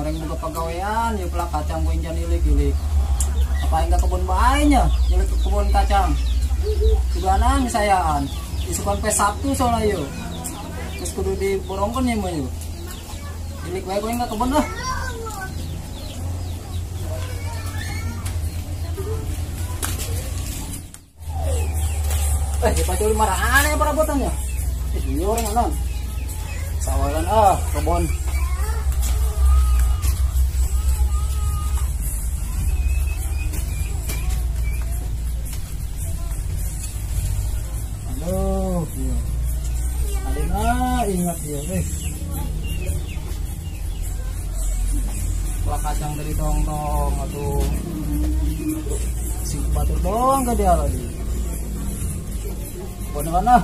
Goreng buka pagawean, yuk pelak kacang gue injan ilik-ilik. Apa enggak kebun bae nya, ilik ke kebun kacang. Sudanan sayaan. Isukan pe Sabtu soalnya yuk. Terus kudu diborongkeun ya mah yuk. Ilik bae gue enggak kebun lah. Dipaculi marah ya perabotannya. Iya orang non. Sawalan kebun. Aduh, iya. Adina ingat dia, Pelak kacang dari tong-tong atau si batur doang ke dia lagi. Kebun mana?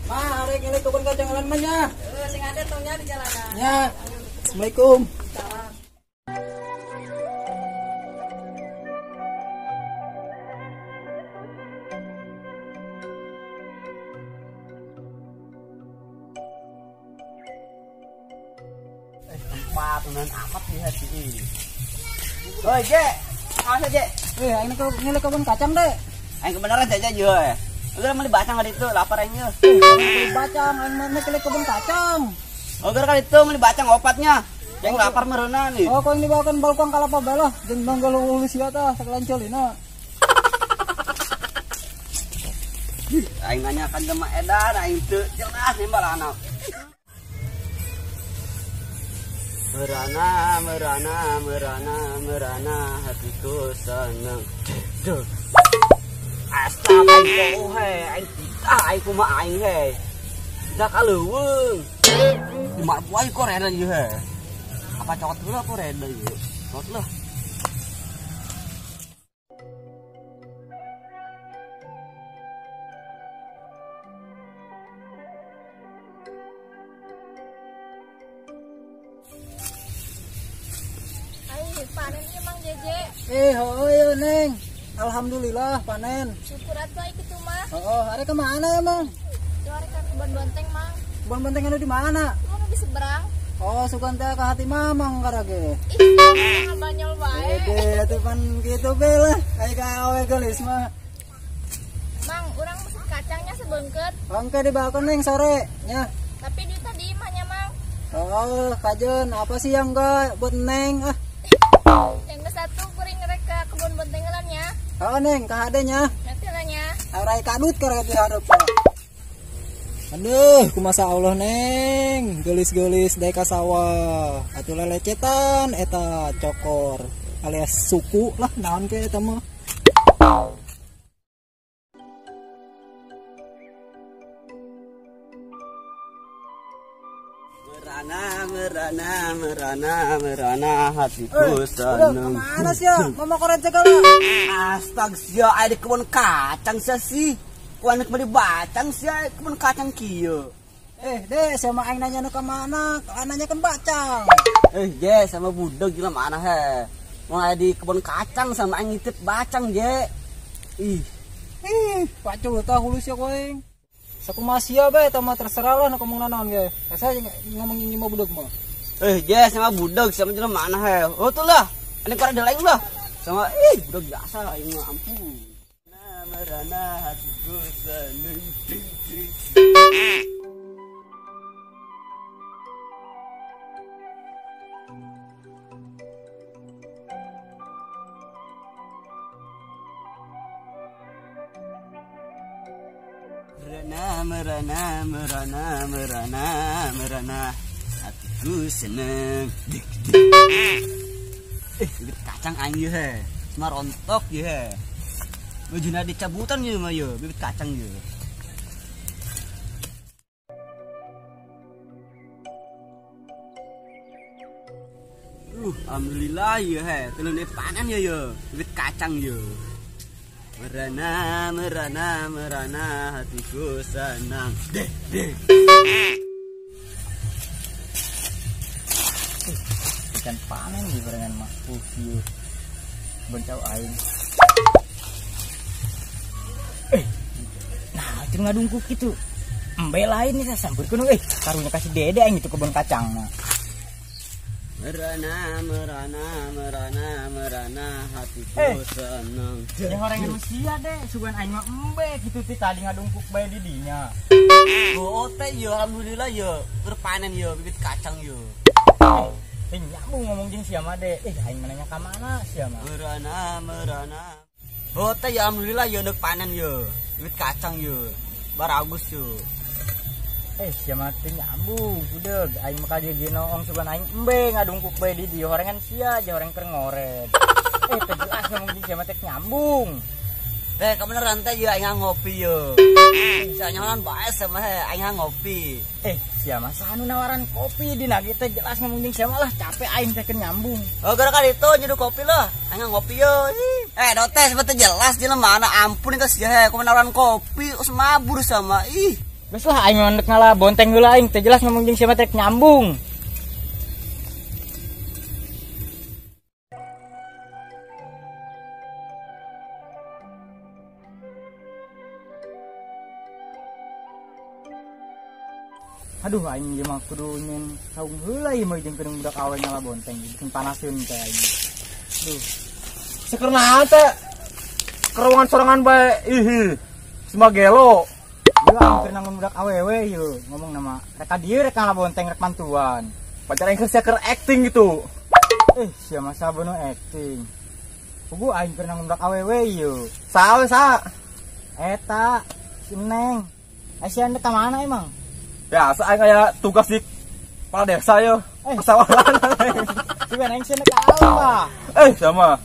Ma, arek ngelik kebun kacang lan mah nya. Sing ada tongnya di jalanan. Nya. Assalamualaikum. Salam. Tempat tenan amat di hati ini. Oi, Je. Awas Je. Aing ngelik kebun kacang deh. Aing kebenaran saja je. Udah beli bacang kali itu, lapar aing. Beli bacang, aing mana kali kebun kacang. Oh, kali itu beli bacang opatnya. Yang lapar mereuna nih. Oh, kau ini dibawakan balkon kalapa balah, jeung bangga lu sia tah sakalancol colina. Aing nanya kan sama edan, aing teu jelas nembal anak. Merana, merana, merana, merana, hatiku seneng. Duh. Astaga, aing he, aing titah aing kumaha aing he. Dah kaleuweung. Di mana buai kok reda ieu he. Apa cokot heula kok reda ieu. Cokot lah. Ai, panen ieu Mang Jeje. Heueuh Neng. Alhamdulillah panen. Syukur atuh ai kitu mah. Oh, are ke mana emang? Tuh are ka kebun bonteng, Mang. Kebun bonteng anu di mana? Anu di seberang. Oh, sugan teh ka hati mamang karage. Ih, banyol wae. Ede atuh pan kitu be lah. Ai ka awe geulis mah. Mang, urang mesen kacangnya sebeungkeut. Langke dibawakeun Neng sore nya. Tapi duit tadi imahnya, Mang. Oh, kajeun apa sih yang enggak buat Neng ah. Yang satu kuring rek ka kebun bonteng nya. Oh Neng, kahade nya. Nanti lah nya. Arai kadut karek dihareup. Aduh, kumasa Allah Neng, geulis-geulis daek ka sawah. Atuh lelecetan eta cokor alias suku lah naon ke eta mah. Merana, merana, merana, merana hatiku seneng. Mana sih ya? Mama koret segala. Astag sia, ada kebun kacang sia sih. Ku anak beli bacang sia, kebun kacang kieu. Deh, sama aing nanya nu ka mana? Nanya kan bacang. Je, sama budeg gila mana he. Mau ada di kebun kacang sama aing ngitip bacang, Je. Ih. Ih, pacul tah hulus ya koeng. Sakumaha sia bae eta mah terserah lah nu ngomong naon ge. Asa ngomong nyima budeg mah. Je, sama budeg sama jelema mana he. Oh tuh lah. Ini korek lain lah. Sama budeg biasa aing mah ampun. Nah, merana hatiku seneng. Merana, merana, merana, merana, merana, hatiku seneng. Dik, dik. Bibit kacang aing ieu he. Semar rontok ieu he. Bajuna dicabutan ieu mah ieu, bibit kacang ieu. Alhamdulillah ieu he, telune panen ieu ye, bibit kacang ieu. Merana, merana, merana, hatiku senang. Deh, deh. Ikan panen di barengan mah. Bencau aing. Nah, itu ngadungkuk gitu. Embe lain nih saya sampeurkeun euy. Karunya kasih dede aing itu kebun kacang mah. Merana merana merana merana hatiku senang. Yang orang Rusia deh, sugan aing mah embe gitu ti tadi ngadungkuk bae di dinya. Oh teh yo alhamdulillah yo, keur panen yo bibit kacang yo. Nyambung ngomong jeung sia mah deh. Aing mah nanya ka mana sia mah. Merana merana. Oh teh yo alhamdulillah yo neuk panen yo, bibit kacang yo. Baragus yo. Sia mah teh nyambung budeg aing mah ka dieu noong sugan aing embe ngadungkuk bae di dieu horengan sia aja horeng keur ngoret. Teh jelas ngomong jeung sia mah teh nyambung. Kebeneran teh yo aing ngopi yo. Sia nyaman bae sama aing ngopi. Sia mah saha nu nawaran kopi dina ge teh jelas ngomong jeung sia mah lah capek aing teh keur nyambung. Oh gara ka ditu nyeduh kopi lah, aing ngopi yo. Dotes betul jelas jelema mana ampun itu sia kumaha nawaran kopi geus mabur sama ih. Geus lah aing mah ndek ngalah bonteng heula aing teh jelas ngomong jeung sia mah teh nyambung. Aduh aing ieu mah kudu nyen saung heula ieu mah jeung keur budak awe ngala bonteng bikin panaseun teh aing. Duh. Seker naon teh? Keruangan sorangan bae ih. Semagelo. Ieu aing keur nanggon budak awewe ieu ngomong nama rek dieu rek ngala bonteng rek mantuan. Pacar aing sia keur acting gitu. Sia mah sabono acting. Pugu aing keur nanggon budak awewe ieu. Saha we saha? Eta si Neng. Sia ndek ka mana emang? Biasa aing aya tugas di kepala desa yo. Pesawalan aing. Cuman aing sia ke Alfa. Sama.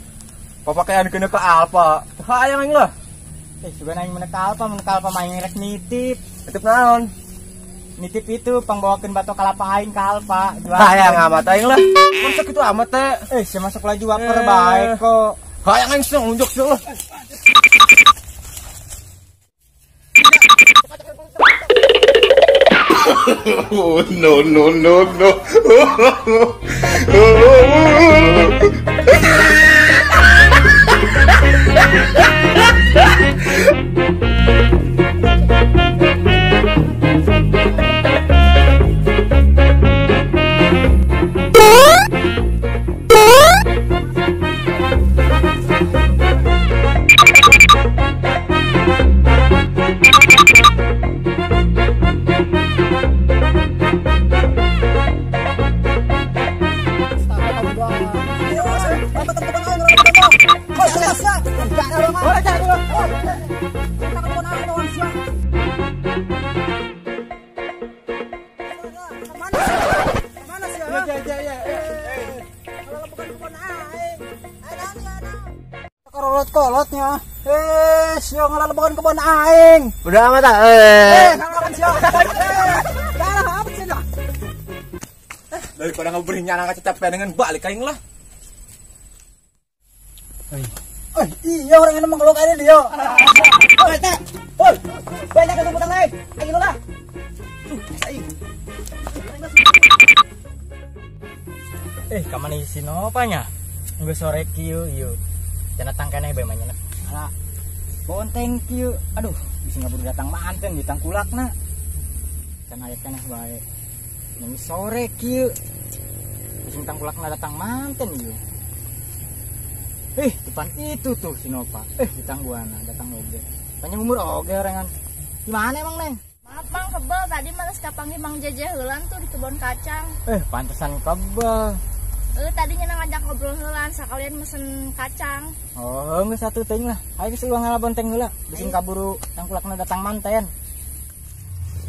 Papakaian kena ke Alfa. Hayang aing lah. Cuman aing mun ke Alfa, mun ke Alfa mah aing rek nitip. Nitip naon? Nitip itu pangbawakeun batok kalapa aing ke Alfa. Hayang amat aing lah. Mun sakitu amat teh. Sia masuk lagi waper bae kok. Hayang aing sing nunjuk sing lah. Oh no no no no. Kolot-kolotnya. Sio ngalalebekan kebon aing. Udah amat ah. Ngalaban sio. Salah apa sih dah? Daripada ngaberi nyana capek dengan balik aing lah. Iya orang yang menggelok ini dia. Oi, teh. Oi. Banyak ketumputan lain. Aing lah. Kamana si Nopanya? Geus sore kieu ieu. Cenah tangkeneh bae mah nyenek. Ala bonteng kieu. Aduh, bisa ngaburu datang manten di tangkulakna. Can aya keneh bae. Ini sore kieu. Bisa tangkulakna datang manten ieu. Depan itu tuh si Nova. Ditangguana datang oge. Panjang umur oge orangan. Gimana emang, Neng? Maaf, Mang, kebel tadi males kapanggih Mang Jajah heulan tuh di kebun kacang. Pantesan kebel. Tadi nyenang ngajak ngobrol heulan sekalian mesen kacang. Oh, geus satu teuing lah. Ayo geus uang ngala bonteng heula. Bisi kaburu tangkulakna datang manten.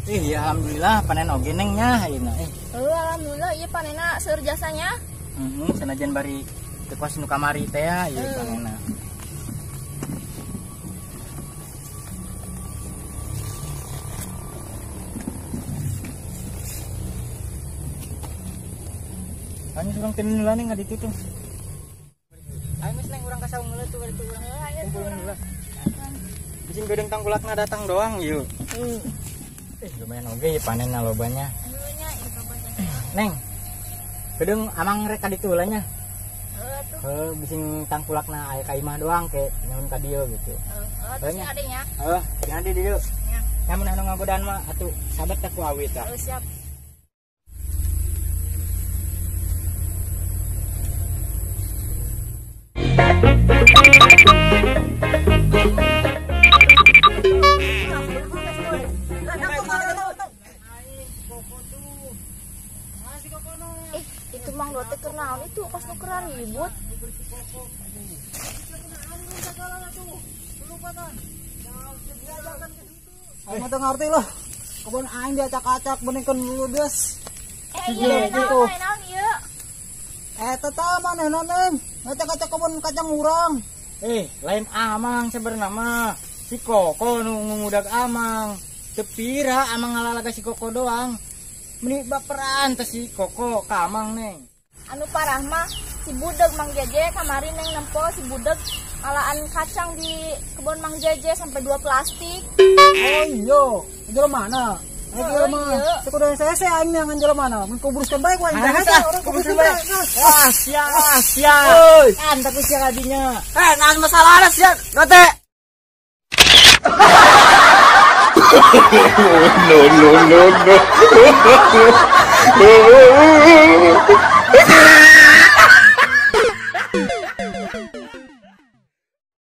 Ya alhamdulillah panen oge Neng nya ayeuna. Alhamdulillah ieu panenna seueur jasanya. Heeh, sanajan bari teu kuas nu kamari teh ya ieu panenna. Hanya surang tenin heula neng ngaditu tuh. Ayo geus Neng urang ka saung heula tuh bari urang kumpulkeun heula. Bisi geudeung tangkulakna datang doang ieu. Lumayan oge panenna lobanya. Neng. Geudeung amang rek ka ditu heula nya. Heuh, bisi tangkulakna aya ka imah doang ke nyaun ka dieu gitu. Heeh, terus adenya. Heuh, nya di dieu. Nya mun anu ngagodaan mah atuh sabet teh ku awi tah. Siap. Mang Dot teh keur naon itu kos nu keur ribut. Aing mah teu ngarti lah. Kebon aing diacak-acak beningkeun ludes. Iya, gitu. Naon ieu? Eta tah manehna Neng, ngacak-acak kebon kacang urang. Lain amang sebenarnya mah. Si Koko nu ngudag amang. Teu pira amang ngalalaga si Koko doang. Meni baperan teh si Koko ka amang Neng. Anu parah mah si budeg Mang Jeje kamari Neng nempo si budeg ngalaan kacang di kebon Mang Jeje sampai 2 plastik. Oh iya, jelema mana? Oh, iya. Sekudu sese aing neangan jelema mana? Mun kuburuskeun bae ku aing. Kuburuskeun bae. Wah, sia, sia. Kan tapi sia kadinya. Naon masalahna sia? Gote. No, no, no, no.